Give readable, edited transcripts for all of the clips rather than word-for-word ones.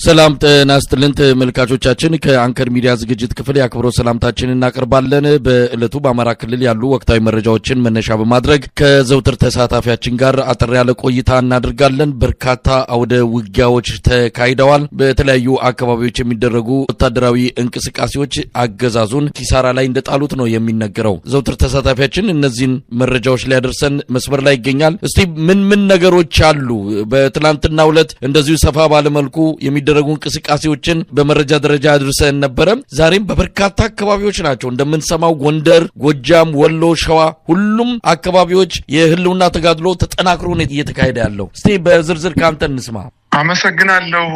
ሰላም ጤና ይስጥልን ተመልካቾቻችን፣ ከአንከር ሚዲያ ዝግጅት ክፍል የአክብሮት ሰላምታችንን እናቀርባለን። በዕለቱ በአማራ ክልል ያሉ ወቅታዊ መረጃዎችን መነሻ በማድረግ ከዘውትር ተሳታፊያችን ጋር አጠር ያለ ቆይታ እናደርጋለን። በርካታ አውደ ውጊያዎች ተካሂደዋል። በተለያዩ አካባቢዎች የሚደረጉ ወታደራዊ እንቅስቃሴዎች አገዛዙን ኪሳራ ላይ እንደጣሉት ነው የሚነገረው። ዘውትር ተሳታፊያችን እነዚህን መረጃዎች ሊያደርሰን መስመር ላይ ይገኛል። እስቲ ምን ምን ነገሮች አሉ? በትናንትናው ዕለት እንደዚሁ ሰፋ ባለመልኩ የሚደረጉ እንቅስቃሴዎችን በመረጃ ደረጃ አድርሰን ነበረ። ዛሬም በበርካታ አካባቢዎች ናቸው እንደምንሰማው፣ ጎንደር፣ ጎጃም፣ ወሎ፣ ሸዋ ሁሉም አካባቢዎች የህልውና ተጋድሎ ተጠናክሮ ነው እየተካሄደ ያለው። እስቲ በዝርዝር ከአንተ እንስማ። አመሰግናለሁ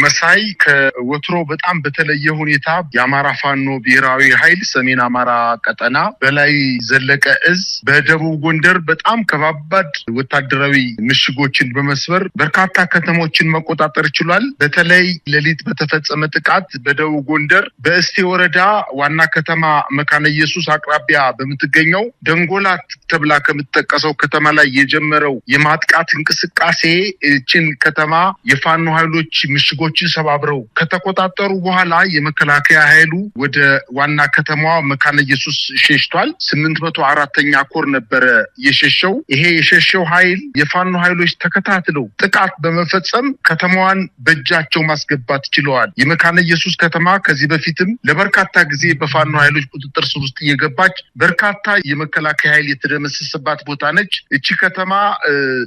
መሳይ። ከወትሮ በጣም በተለየ ሁኔታ የአማራ ፋኖ ብሔራዊ ኃይል ሰሜን አማራ ቀጠና በላይ ዘለቀ እዝ በደቡብ ጎንደር በጣም ከባባድ ወታደራዊ ምሽጎችን በመስበር በርካታ ከተሞችን መቆጣጠር ችሏል። በተለይ ሌሊት በተፈጸመ ጥቃት በደቡብ ጎንደር በእስቴ ወረዳ ዋና ከተማ መካነ ኢየሱስ አቅራቢያ በምትገኘው ደንጎላት ተብላ ከምትጠቀሰው ከተማ ላይ የጀመረው የማጥቃት እንቅስቃሴ እችን ከተማ የፋኖ ኃይሎች ምሽጎችን ሰባብረው ከተቆጣጠሩ በኋላ የመከላከያ ኃይሉ ወደ ዋና ከተማዋ መካነ ኢየሱስ ሸሽቷል። 804ኛ ኮር ነበረ የሸሸው። ይሄ የሸሸው ኃይል የፋኖ ኃይሎች ተከታትለው ጥቃት በመፈጸም ከተማዋን በእጃቸው ማስገባት ችለዋል። የመካነ ኢየሱስ ከተማ ከዚህ በፊትም ለበርካታ ጊዜ በፋኖ ኃይሎች ቁጥጥር ስር ውስጥ እየገባች በርካታ የመከላከያ ኃይል የተደመሰሰባት ቦታ ነች። እቺ ከተማ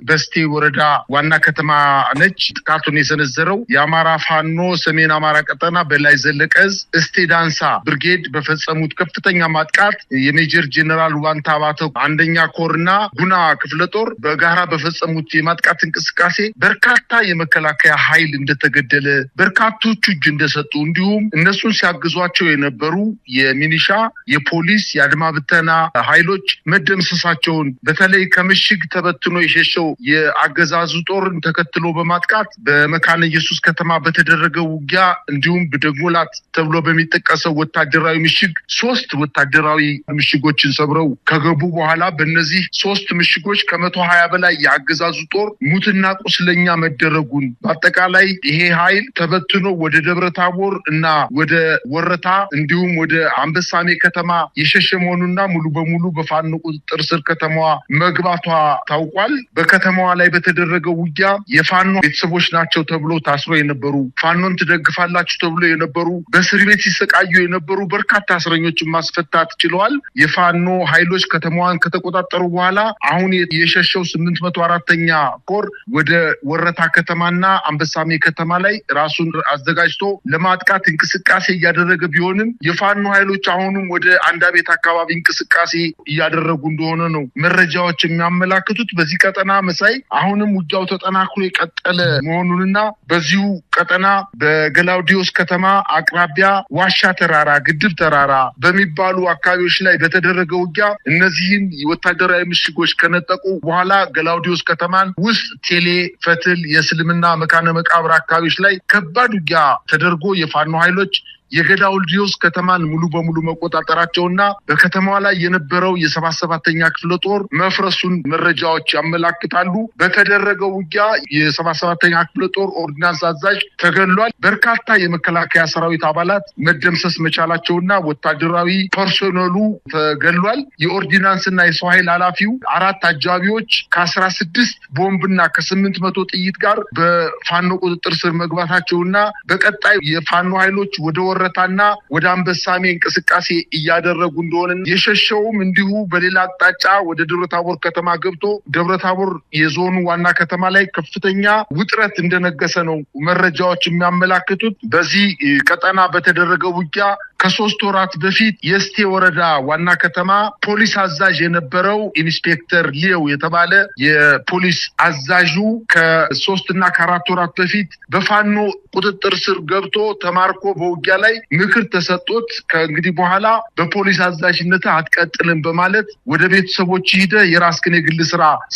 በስቴ ወረዳ ዋና ከተማ ነች። ጥቃቱን የሰነዘረው የአማራ ፋኖ ሰሜን አማራ ቀጠና በላይ ዘለቀ እዝ እስቴ ዳንሳ ብርጌድ በፈጸሙት ከፍተኛ ማጥቃት የሜጀር ጄኔራል ዋንታ አባተ አንደኛ ኮርና ጉና ክፍለ ጦር በጋራ በፈጸሙት የማጥቃት እንቅስቃሴ በርካታ የመከላከያ ኃይል እንደተገደለ፣ በርካቶቹ እጅ እንደሰጡ፣ እንዲሁም እነሱን ሲያግዟቸው የነበሩ የሚኒሻ፣ የፖሊስ፣ የአድማ ብተና ኃይሎች መደምሰሳቸውን፣ በተለይ ከምሽግ ተበትኖ የሸሸው የአገዛዙ ጦርን ተከትሎ በማጥቃት በመካነ ኢየሱስ ከተማ በተደረገው ውጊያ እንዲሁም በደንጎላት ተብሎ በሚጠቀሰው ወታደራዊ ምሽግ 3 ወታደራዊ ምሽጎችን ሰብረው ከገቡ በኋላ በእነዚህ 3 ምሽጎች ከ120 በላይ የአገዛዙ ጦር ሙትና ቁስለኛ መደረጉን፣ በአጠቃላይ ይሄ ኃይል ተበትኖ ወደ ደብረ ታቦር እና ወደ ወረታ እንዲሁም ወደ አንበሳሜ ከተማ የሸሸ መሆኑና ሙሉ በሙሉ በፋኖ ቁጥጥር ስር ከተማዋ መግባቷ ታውቋል። በከተማዋ ላይ በተደረገው ውጊያ የፋኖ ቤተሰቦች ናቸው ተብሎ ታስሮ የነበሩ፣ ፋኖን ትደግፋላችሁ ተብሎ የነበሩ፣ በእስር ቤት ሲሰቃዩ የነበሩ በርካታ እስረኞችን ማስፈታት ችለዋል። የፋኖ ኃይሎች ከተማዋን ከተቆጣጠሩ በኋላ አሁን የሸሸው 804ኛ ኮር ወደ ወረታ ከተማና አንበሳሜ ከተማ ላይ ራሱን አዘጋጅቶ ለማጥቃት እንቅስቃሴ እያደረገ ቢሆንም የፋኖ ኃይሎች አሁንም ወደ አንዳቤት አካባቢ እንቅስቃሴ እያደረጉ እንደሆነ ነው መረጃዎች የሚያመላክቱት። በዚህ ቀጠና መሳይ አሁንም ውጊያው ተጠናክሮ የቀጠለ መሆኑንና በዚሁ ቀጠና በገላውዲዮስ ከተማ አቅራቢያ ዋሻ ተራራ፣ ግድብ ተራራ በሚባሉ አካባቢዎች ላይ በተደረገ ውጊያ እነዚህን ወታደራዊ ምሽጎች ከነጠቁ በኋላ ገላውዲዮስ ከተማን ውስጥ ቴሌ፣ ፈትል፣ የእስልምና መካነ መቃብር አካባቢዎች ላይ ከባድ ውጊያ ተደርጎ የፋኖ ኃይሎች የገላውዲዮስ ከተማን ሙሉ በሙሉ መቆጣጠራቸውና በከተማዋ ላይ የነበረው የ77ኛ ክፍለ ጦር መፍረሱን መረጃዎች ያመላክታሉ። በተደረገው ውጊያ የ77ኛ ክፍለ ጦር ኦርዲናንስ አዛዥ ተገድሏል። በርካታ የመከላከያ ሰራዊት አባላት መደምሰስ መቻላቸውና ወታደራዊ ፐርሶኔሉ ተገድሏል። የኦርዲናንስና የሰው ኃይል ኃላፊው 4 አጃቢዎች ከ16 ቦምብና ከ800 ጥይት ጋር በፋኖ ቁጥጥር ስር መግባታቸውና በቀጣይ የፋኖ ኃይሎች ወደ ወረታና ወደ አንበሳሜ እንቅስቃሴ እያደረጉ እንደሆነ፣ የሸሸውም እንዲሁ በሌላ አቅጣጫ ወደ ደብረታቦር ከተማ ገብቶ ደብረታቦር የዞኑ ዋና ከተማ ላይ ከፍተኛ ውጥረት እንደነገሰ ነው መረጃዎች የሚያመላክቱት። በዚህ ቀጠና በተደረገው ውጊያ ከ3 ወራት በፊት የስቴ ወረዳ ዋና ከተማ ፖሊስ አዛዥ የነበረው ኢንስፔክተር ሊየው የተባለ የፖሊስ አዛዡ ከ3 እና ከ4 ወራት በፊት በፋኖ ቁጥጥር ስር ገብቶ ተማርኮ በውጊያ ላይ ምክር ተሰጥቶት ከእንግዲህ በኋላ በፖሊስ አዛዥነት አትቀጥልም በማለት ወደ ቤተሰቦች ሂደ የራስህን የግል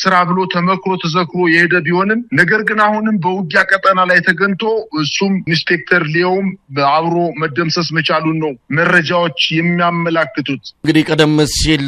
ስራ ብሎ ተመክሮ ተዘክሮ የሄደ ቢሆንም ነገር ግን አሁንም በውጊያ ቀጠና ላይ ተገንቶ እሱም ኢንስፔክተር ሊየውም አብሮ መደምሰስ መቻሉን ነው መረጃዎች የሚያመላክቱት። እንግዲህ ቀደም ሲል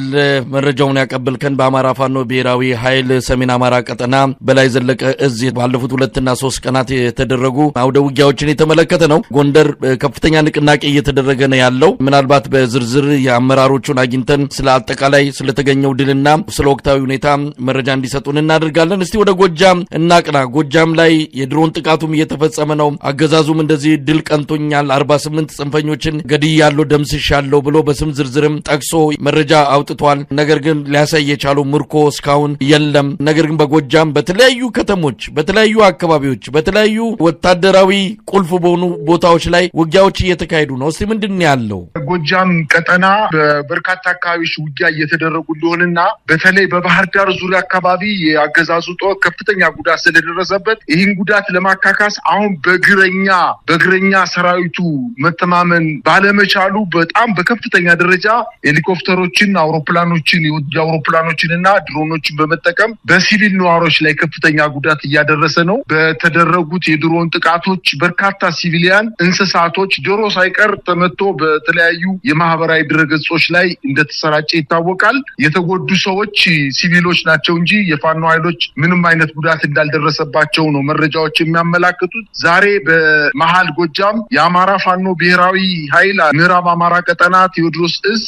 መረጃውን ያቀበልከን በአማራ ፋኖ ብሔራዊ ኃይል ሰሜን አማራ ቀጠና በላይ ዘለቀ እዝ ባለፉት 2 እና 3 ቀናት የተደረጉ አውደ ውጊያዎችን የተመለከተ ነው። ጎንደር ከፍተኛ ንቅናቄ እየተደረገ ነው ያለው። ምናልባት በዝርዝር የአመራሮቹን አግኝተን ስለ አጠቃላይ ስለተገኘው ድልና ስለ ወቅታዊ ሁኔታ መረጃ እንዲሰጡን እናደርጋለን። እስቲ ወደ ጎጃም እናቅና። ጎጃም ላይ የድሮን ጥቃቱም እየተፈጸመ ነው። አገዛዙም እንደዚህ ድል ቀንቶኛል፣ 48 ጽንፈኞችን ገድያለሁ፣ ደምስሻለሁ ብሎ በስም ዝርዝርም ጠቅሶ መረጃ አውጥቷል። ነገር ግን ሊያሳይ የቻለው ምርኮ እስካሁን የለም። ነገር ግን በጎጃም በተለያዩ ከተሞች፣ በተለያዩ አካባቢዎች፣ በተለያዩ ወታደራዊ ቁልፍ በሆኑ ቦታዎች ላይ ውጊያዎች እየተካሄዱ ነው። እስቲ ምንድን ነው ያለው? ጎጃም ቀጠና በበርካታ አካባቢዎች ውጊያ እየተደረጉ እንደሆነና በተለይ በባህር ዳር ዙሪያ አካባቢ የአገዛዙ ጦር ከፍተኛ ጉዳት ስለደረሰበት ይህን ጉዳት ለማካካስ አሁን በእግረኛ ሰራዊቱ መተማመን ባለመቻሉ በጣም በከፍተኛ ደረጃ ሄሊኮፕተሮችን፣ አውሮፕላኖችን፣ የውጊያ አውሮፕላኖችን እና ድሮኖችን በመጠቀም በሲቪል ነዋሪዎች ላይ ከፍተኛ ጉዳት እያደረሰ ነው። በተደረጉት የድሮን ጥቃቶች በርካታ ሲቪሊያን፣ እንስሳቶች፣ ዶሮ ሳይቀር ተመቶ በተለያዩ የማህበራዊ ድረገጾች ላይ እንደተሰራጨ ይታወቃል። የተጎዱ ሰዎች ሲቪሎች ናቸው እንጂ የፋኖ ኃይሎች ምንም አይነት ጉዳት እንዳልደረሰባቸው ነው መረጃዎች የሚያመላክቱት። ዛሬ በመሀል ጎጃም የአማራ ፋኖ ብሔራዊ ኃይል ምዕራብ አማራ ቀጠና ቴዎድሮስ እዝ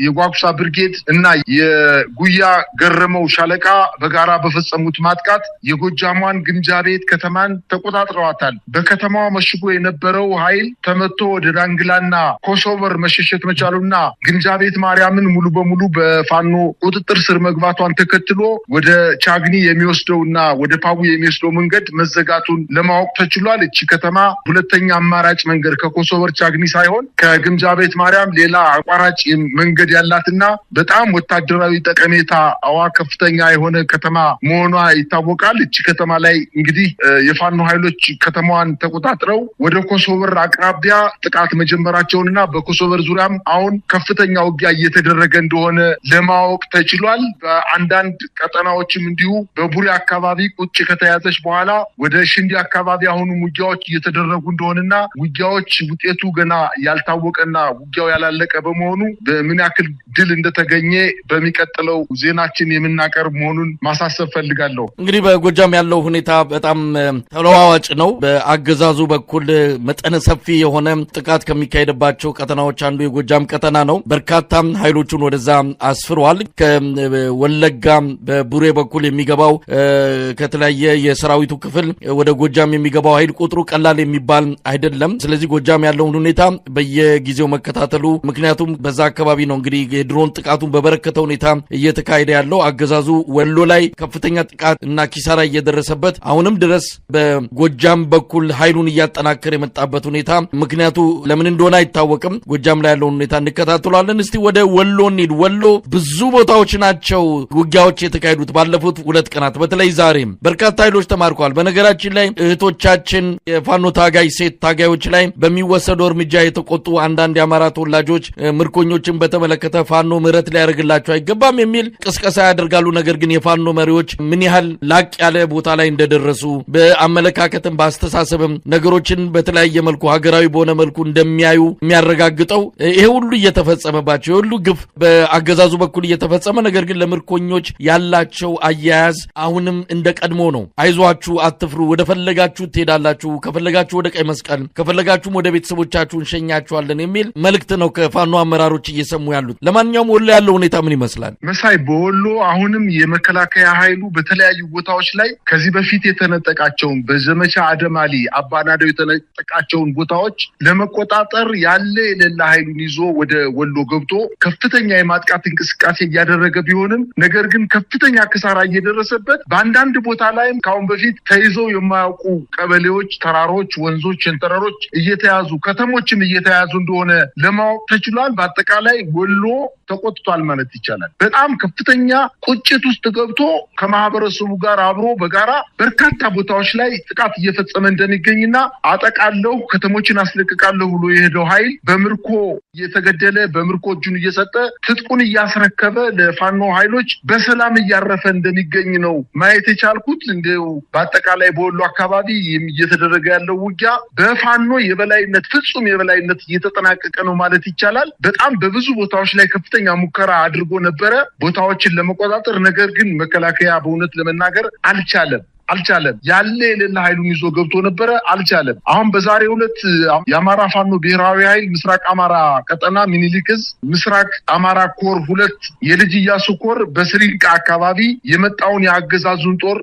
የጓጉሳ ብርጌድ እና የጉያ ገረመው ሻለቃ በጋራ በፈጸሙት ማጥቃት የጎጃሟን ግምጃ ቤት ከተማን ተቆጣጥረዋታል። በከተማዋ መሽጎ የነበረው ኃይል ተመቶ ወደ ዳንግላና ኮሶበር መሸሸት መቻሉና ግምጃ ቤት ማርያምን ሙሉ በሙሉ በፋኖ ቁጥጥር ስር መግባቷን ተከትሎ ወደ ቻግኒ የሚወስደውና ወደ ፓዊ የሚወስደው መንገድ መዘጋቱን ለማወቅ ተችሏል። እቺ ከተማ ሁለተኛ አማራጭ መንገድ ከኮሶበር ቻግኒ ሳይሆን ከግምጃ ቤት ማርያም ሌላ አቋራጭ መንገድ ያላትና በጣም ወታደራዊ ጠቀሜታ አዋ ከፍተኛ የሆነ ከተማ መሆኗ ይታወቃል። እቺ ከተማ ላይ እንግዲህ የፋኖ ኃይሎች ከተማዋን ተቆጣጥረው ወደ ኮሶበር አቅራቢያ ጥቃት መጀመራቸውንና በኮሶበር ዙሪያም አሁን ከፍተኛ ውጊያ እየተደረገ እንደሆነ ለማወቅ ተችሏል። በአንዳንድ ቀጠናዎችም እንዲሁ በቡሬ አካባቢ ቁጭ ከተያዘች በኋላ ወደ ሽንዲ አካባቢ አሁንም ውጊያዎች እየተደረጉ እንደሆነና ውጊያዎች ውጤቱ ገና ያልታወቀና ውጊያው ያላለቀ በመሆኑ በምን ያክል ድል እንደተገኘ በሚቀጥለው ዜናችን የምናቀርብ መሆኑን ማሳሰብ ፈልጋለሁ። እንግዲህ በጎጃም ያለው ሁኔታ በጣም ተለዋዋጭ ነው። በአገዛዙ በኩል መጠነ ሰፊ የሆነ ጥቃት ከሚካሄድባቸው ቀጠናዎች አንዱ የጎጃም ቀጠና ነው። በርካታ ኃይሎቹን ወደዛ አስፍሯል። ከወለጋ በቡሬ በኩል የሚገባው ከተለያየ የሰራዊቱ ክፍል ወደ ጎጃም የሚገባው ኃይል ቁጥሩ ቀላል የሚባል አይደለም። ስለዚህ ጎጃም ያለውን ሁኔታ በየጊዜው መከታተሉ፣ ምክንያቱም በዛ አካባቢ ነው እንግዲህ የድሮን ጥቃቱን በበረከተ ሁኔታ እየተካሄደ ያለው። አገዛዙ ወሎ ላይ ከፍተኛ ጥቃት እና ኪሳራ እየደረሰበት አሁንም ድረስ በጎጃም በኩል ኃይሉን እያጠናከረ የመጣበት ሁኔታ ምክንያቱ ለምን እንደሆነ አይታወቅም። ጎጃም ላይ ያለውን ሁኔታ እንከታተሏለን። እስቲ ወደ ወሎ እንሂድ። ወሎ ብዙ ቦታዎች ናቸው ውጊያዎች የተካሄዱት ባለፉት 2 ቀናት፣ በተለይ ዛሬም በርካታ ኃይሎች ተማርከዋል። በነገራችን ላይ እህቶቻችን የፋኖ ታጋይ ሴት ታጋዮች ላይ በሚወሰደው እርምጃ የተቆጡ አንዳንድ የአማራ ተወላጆች ምርኮኞችን በተመለከተ ፋኖ ምህረት ሊያደርግላቸው አይገባም የሚል ቅስቀሳ ያደርጋሉ። ነገር ግን የፋኖ መሪዎች ምን ያህል ላቅ ያለ ቦታ ላይ እንደደረሱ በአመለካከትም በአስተሳሰብም ነገሮችን በተለያየ መልኩ ሀገራዊ በሆነ መልኩ እንደሚያዩ የሚያረጋግጠው ይሄ ሁሉ እየተፈጸመባቸው፣ ይሄ ሁሉ ግፍ በአገዛዙ በኩል እየተፈጸመ፣ ነገር ግን ለምርኮኞች ያላቸው አያያዝ አሁንም እንደ ቀድሞ ነው። አይዟችሁ፣ አትፍሩ፣ ወደ ፈለጋችሁ ትሄዳላችሁ፣ ከፈለጋችሁ ወደ ቀይ መስቀል፣ ከፈለጋችሁም ወደ ቤተሰቦቻችሁ እንሸኛችኋለን የሚል መልእክት ነው ከፋኖ አመራሮች እየሰሙ ያሉት። ለማንኛውም ወሎ ያለው ሁኔታ ምን ይመስላል? መሳይ፣ በወሎ አሁንም የመከላከያ ኃይሉ በተለያዩ ቦታዎች ላይ ከዚህ በፊት የተነጠቃቸውን፣ በዘመቻ አደማሊ አባናደው የተነጠቃቸውን ቦታዎች ለመቆጣጠር ያለ የሌላ ኃይሉን ይዞ ወደ ወሎ ገብቶ ከፍተኛ የማጥቃት እንቅስቃሴ እያደረገ ቢሆንም ነገር ግን ከፍተኛ ክሳራ እየደረሰበት በአንዳንድ ቦታ ላይም ከአሁን በፊት ተይዘው የማያውቁ ቀበሌዎች፣ ተራሮች፣ ወንዞች፣ ሸንተረሮች እየተያዙ ከተሞችም እየተያዙ እንደሆነ ለማወቅ ተችሏል። በአጠቃላይ ወሎ ተቆጥቷል ማለት ይቻላል። በጣም ከፍተኛ ቁጭት ውስጥ ገብቶ ከማህበረሰቡ ጋር አብሮ በጋራ በርካታ ቦታዎች ላይ ጥቃት እየፈጸመ እንደሚገኝና አጠቃለሁ ከተሞችን አስለቅቃለሁ ብሎ የሄደው ኃይል በምርኮ እየተገደለ፣ በምርኮ እጁን እየሰጠ፣ ትጥቁን እያስረከበ ለፋኖ ኃይሎች በሰላም እያረፈ እንደሚገኝ ነው ማየት የቻልኩት። እንደው በአጠቃላይ በወሎ አካባቢ እየተደረገ ያለው ውጊያ በፋኖ የበላይነት፣ ፍጹም የበላይነት እየተጠናቀቀ ነው ማለት ይቻላል። በጣም በብዙ ቦታዎች ላይ ከፍተኛ ሙከራ አድርጎ ነበረ ቦታዎችን ለመቆጣጠር። ነገር ግን መከላከያ በእውነት ለመናገር አልቻለም። ያለ የሌለ ኃይሉን ይዞ ገብቶ ነበረ፣ አልቻለም። አሁን በዛሬው ዕለት የአማራ ፋኖ ብሔራዊ ኃይል ምስራቅ አማራ ቀጠና ሚኒሊክ እዝ ምስራቅ አማራ ኮር 2 የልጅ ኢያሱ ኮር በስሪንቃ አካባቢ የመጣውን የአገዛዙን ጦር፣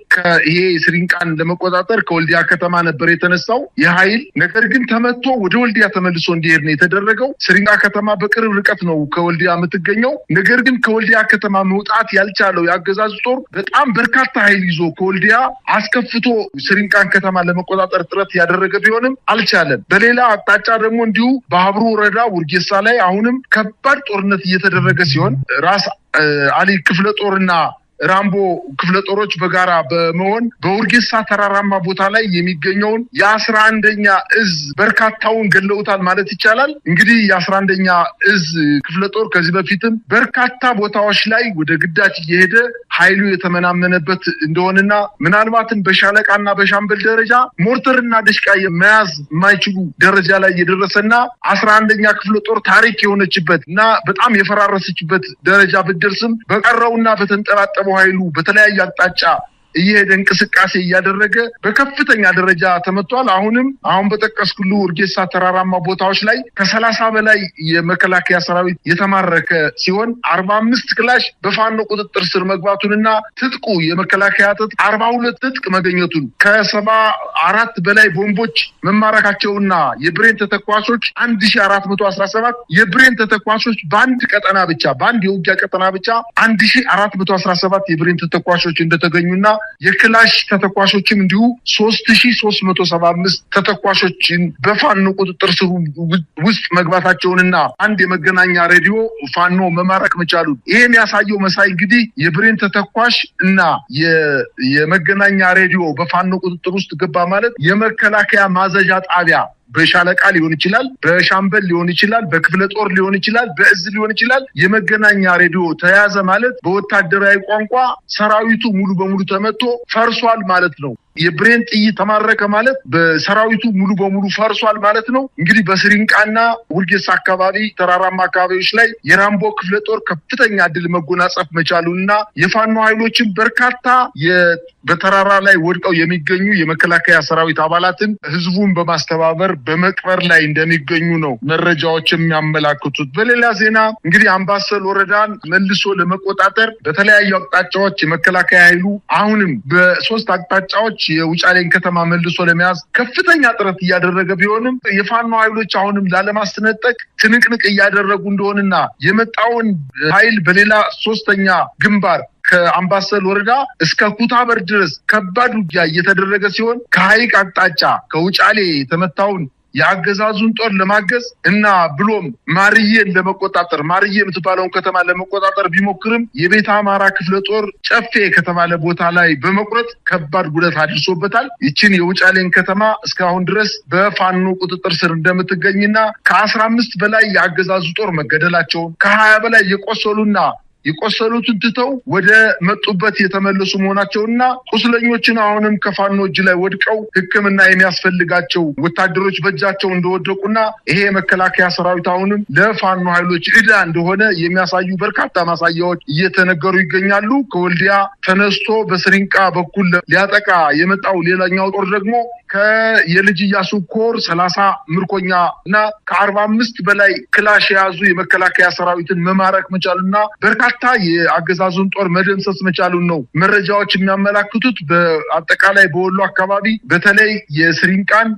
ይሄ ስሪንቃን ለመቆጣጠር ከወልዲያ ከተማ ነበር የተነሳው የኃይል፣ ነገር ግን ተመቶ ወደ ወልዲያ ተመልሶ እንዲሄድ ነው የተደረገው። ስሪንቃ ከተማ በቅርብ ርቀት ነው ከወልዲያ የምትገኘው። ነገር ግን ከወልዲያ ከተማ መውጣት ያልቻለው የአገዛዙ ጦር በጣም በርካታ ኃይል ይዞ ከወልዲያ አስከፍቶ ስሪንቃን ከተማ ለመቆጣጠር ጥረት ያደረገ ቢሆንም አልቻለም። በሌላ አቅጣጫ ደግሞ እንዲሁ በሀብሩ ወረዳ ውርጌሳ ላይ አሁንም ከባድ ጦርነት እየተደረገ ሲሆን ራስ አሊ ክፍለ ጦርና ራምቦ ክፍለ ጦሮች በጋራ በመሆን በውርጌሳ ተራራማ ቦታ ላይ የሚገኘውን የ11ኛ እዝ በርካታውን ገለውታል ማለት ይቻላል። እንግዲህ የ11ኛ እዝ ክፍለ ጦር ከዚህ በፊትም በርካታ ቦታዎች ላይ ወደ ግዳጅ እየሄደ ኃይሉ የተመናመነበት እንደሆነና ምናልባትም በሻለቃና በሻምበል ደረጃ ሞርተርና ድሽቃ መያዝ የማይችሉ ደረጃ ላይ የደረሰና 11ኛ ክፍለ ጦር ታሪክ የሆነችበት እና በጣም የፈራረሰችበት ደረጃ ብትደርስም በቀረውና በተንጠባጠበው ኃይሉ በተለያየ አቅጣጫ እየሄደ እንቅስቃሴ እያደረገ በከፍተኛ ደረጃ ተመቷል። አሁንም አሁን በጠቀስኩልህ ውርጌሳ ተራራማ ቦታዎች ላይ ከ30 በላይ የመከላከያ ሰራዊት የተማረከ ሲሆን 45 ክላሽ በፋኖ ቁጥጥር ስር መግባቱንና ትጥቁ የመከላከያ ትጥቅ 42 ትጥቅ መገኘቱን፣ ከ74 በላይ ቦምቦች መማረካቸውና የብሬን ተተኳሾች 1417 የብሬን ተተኳሾች በአንድ ቀጠና ብቻ፣ በአንድ የውጊያ ቀጠና ብቻ 1417 የብሬን ተተኳሾች እንደተገኙና የክላሽ ተተኳሾችም እንዲሁ 3375 ተተኳሾችን በፋኖ ቁጥጥር ስር ውስጥ መግባታቸውንና አንድ የመገናኛ ሬዲዮ ፋኖ መማረክ መቻሉን። ይሄ የሚያሳየው መሳይ እንግዲህ የብሬን ተተኳሽ እና የመገናኛ ሬዲዮ በፋኖ ቁጥጥር ውስጥ ገባ ማለት የመከላከያ ማዘዣ ጣቢያ በሻለቃ ሊሆን ይችላል፣ በሻምበል ሊሆን ይችላል፣ በክፍለ ጦር ሊሆን ይችላል፣ በእዝ ሊሆን ይችላል። የመገናኛ ሬዲዮ ተያዘ ማለት በወታደራዊ ቋንቋ ሰራዊቱ ሙሉ በሙሉ ተመቶ ፈርሷል ማለት ነው። የብሬን ጥይት ተማረከ ማለት በሰራዊቱ ሙሉ በሙሉ ፈርሷል ማለት ነው። እንግዲህ በስሪንቃና ውርጌሳ አካባቢ ተራራማ አካባቢዎች ላይ የራምቦ ክፍለ ጦር ከፍተኛ ድል መጎናጸፍ መቻሉና የፋኖ ኃይሎችን በርካታ በተራራ ላይ ወድቀው የሚገኙ የመከላከያ ሰራዊት አባላትን ህዝቡን በማስተባበር በመቅበር ላይ እንደሚገኙ ነው መረጃዎች የሚያመላክቱት። በሌላ ዜና እንግዲህ አምባሰል ወረዳን መልሶ ለመቆጣጠር በተለያዩ አቅጣጫዎች የመከላከያ ኃይሉ አሁንም በሶስት አቅጣጫዎች የውጫሌን ከተማ መልሶ ለመያዝ ከፍተኛ ጥረት እያደረገ ቢሆንም የፋኖ ኃይሎች አሁንም ላለማስነጠቅ ትንቅንቅ እያደረጉ እንደሆነና የመጣውን ኃይል በሌላ ሶስተኛ ግንባር ከአምባሰል ወረዳ እስከ ኩታበር ድረስ ከባድ ውጊያ እየተደረገ ሲሆን ከሀይቅ አቅጣጫ ከውጫሌ የተመታውን የአገዛዙን ጦር ለማገዝ እና ብሎም ማርዬን ለመቆጣጠር፣ ማርዬ የምትባለውን ከተማ ለመቆጣጠር ቢሞክርም የቤተ አማራ ክፍለ ጦር ጨፌ ከተባለ ቦታ ላይ በመቁረጥ ከባድ ጉዳት አድርሶበታል። ይችን የውጫሌን ከተማ እስካሁን ድረስ በፋኖ ቁጥጥር ስር እንደምትገኝና ከ15 በላይ የአገዛዙ ጦር መገደላቸውን፣ ከ20 በላይ የቆሰሉና የቆሰሉትን ትተው ወደ መጡበት የተመለሱ መሆናቸውና ቁስለኞችን አሁንም ከፋኖ እጅ ላይ ወድቀው ሕክምና የሚያስፈልጋቸው ወታደሮች በእጃቸው እንደወደቁና ይሄ የመከላከያ ሰራዊት አሁንም ለፋኖ ኃይሎች ዕዳ እንደሆነ የሚያሳዩ በርካታ ማሳያዎች እየተነገሩ ይገኛሉ። ከወልዲያ ተነስቶ በስሪንቃ በኩል ሊያጠቃ የመጣው ሌላኛው ጦር ደግሞ ከየልጅ ኢያሱ ኮር 30 ምርኮኛ እና ከ45 በላይ ክላሽ የያዙ የመከላከያ ሰራዊትን መማረክ መቻሉና በርካታ በርካታ የአገዛዙን ጦር መደምሰስ መቻሉን ነው መረጃዎች የሚያመላክቱት። በአጠቃላይ በወሎ አካባቢ በተለይ የስሪንቃን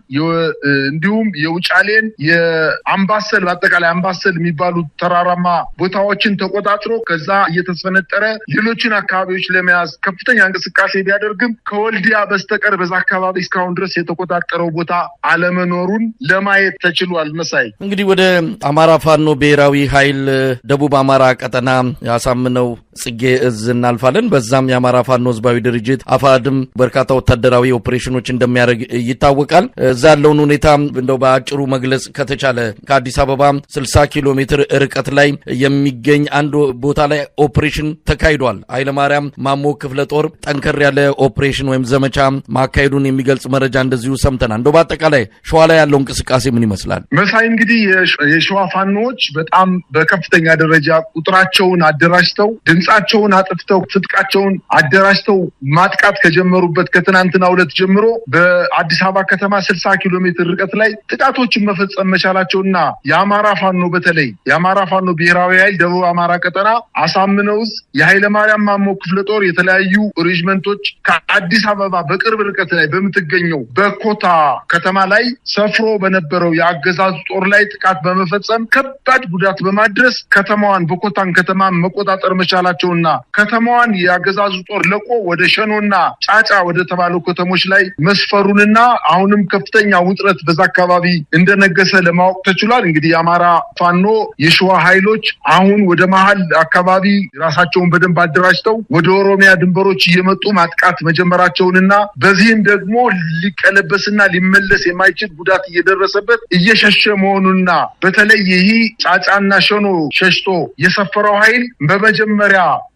እንዲሁም የውጫሌን የአምባሰል በአጠቃላይ አምባሰል የሚባሉ ተራራማ ቦታዎችን ተቆጣጥሮ ከዛ እየተስፈነጠረ ሌሎችን አካባቢዎች ለመያዝ ከፍተኛ እንቅስቃሴ ቢያደርግም ከወልዲያ በስተቀር በዛ አካባቢ እስካሁን ድረስ የተቆጣጠረው ቦታ አለመኖሩን ለማየት ተችሏል። መሳይ፣ እንግዲህ ወደ አማራ ፋኖ ብሔራዊ ኃይል ደቡብ አማራ ቀጠና ያሳምነው ጽጌ እዝ እናልፋለን። በዛም የአማራ ፋኖ ህዝባዊ ድርጅት አፋድም በርካታ ወታደራዊ ኦፕሬሽኖች እንደሚያደርግ ይታወቃል። እዛ ያለውን ሁኔታ እንደው በአጭሩ መግለጽ ከተቻለ ከአዲስ አበባ 60 ኪሎ ሜትር ርቀት ላይ የሚገኝ አንድ ቦታ ላይ ኦፕሬሽን ተካሂዷል። ኃይለማርያም ማሞ ክፍለ ጦር ጠንከር ያለ ኦፕሬሽን ወይም ዘመቻ ማካሄዱን የሚገልጽ መረጃ እንደዚሁ ሰምተናል። እንደው በአጠቃላይ ሸዋ ላይ ያለው እንቅስቃሴ ምን ይመስላል? መሳይ፣ እንግዲህ የሸዋ ፋኖዎች በጣም በከፍተኛ ደረጃ ቁጥራቸውን አደራጅተው፣ ድምፃቸውን አጥፍተው፣ ትጥቃቸውን አደራጅተው ማጥቃት ከጀመሩበት ከትናንትና ሁለት ጀምሮ በአዲስ አበባ ከተማ 60 ኪሎ ሜትር ርቀት ላይ ጥቃቶችን መፈጸም መቻላቸውና የአማራ ፋኖ በተለይ የአማራ ፋኖ ብሔራዊ ኃይል ደቡብ አማራ ቀጠና አሳምነው ዕዝ የኃይለማርያም ማሞ ክፍለ ጦር የተለያዩ ሬጅመንቶች ከአዲስ አበባ በቅርብ ርቀት ላይ በምትገኘው በኮታ ከተማ ላይ ሰፍሮ በነበረው የአገዛዙ ጦር ላይ ጥቃት በመፈጸም ከባድ ጉዳት በማድረስ ከተማዋን በኮታን ከተማ መቆጣጠር መቻላቸውና ከተማዋን የአገዛዙ ጦር ለቆ ወደ ሸኖና ጫጫ ወደ ተባሉ ከተሞች ላይ መስፈሩንና አሁንም ከፍተኛ ውጥረት በዛ አካባቢ እንደነገሰ ለማወቅ ተችሏል። እንግዲህ የአማራ ፋኖ የሸዋ ኃይሎች አሁን ወደ መሀል አካባቢ ራሳቸውን በደንብ አደራጅተው ወደ ኦሮሚያ ድንበሮች እየመጡ ማጥቃት መጀመራቸውንና በዚህም ደግሞ ሊቀለበስና ሊመለስ የማይችል ጉዳት እየደረሰበት እየሸሸ መሆኑና በተለይ ይህ ጫጫና ሸኖ ሸሽቶ የሰፈረው ኃይል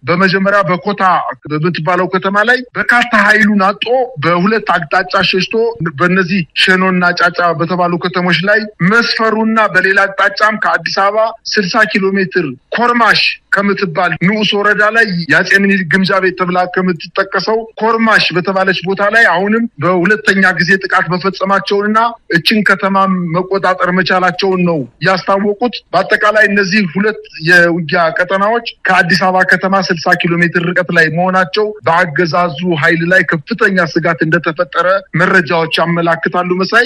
በመጀመሪያ በኮታ በምትባለው ከተማ ላይ በርካታ ኃይሉን አጦ በሁለት አቅጣጫ ሸሽቶ በእነዚህ ሸኖና ጫጫ በተባሉ ከተሞች ላይ መስፈሩና በሌላ አቅጣጫም ከአዲስ አበባ 60 ኪሎ ሜትር ኮርማሽ ከምትባል ንዑስ ወረዳ ላይ የአፄ ምኒልክ ግምጃ ቤት ተብላ ከምትጠቀሰው ኮርማሽ በተባለች ቦታ ላይ አሁንም በሁለተኛ ጊዜ ጥቃት መፈጸማቸውንና እችን ከተማ መቆጣጠር መቻላቸውን ነው ያስታወቁት። በአጠቃላይ እነዚህ ሁለት የውጊያ ቀጠናዎች ከአዲስ አበባ ከተማ 60 ኪሎ ሜትር ርቀት ላይ መሆናቸው በአገዛዙ ኃይል ላይ ከፍተኛ ስጋት እንደተፈጠረ መረጃዎች ያመላክታሉ። መሳይ።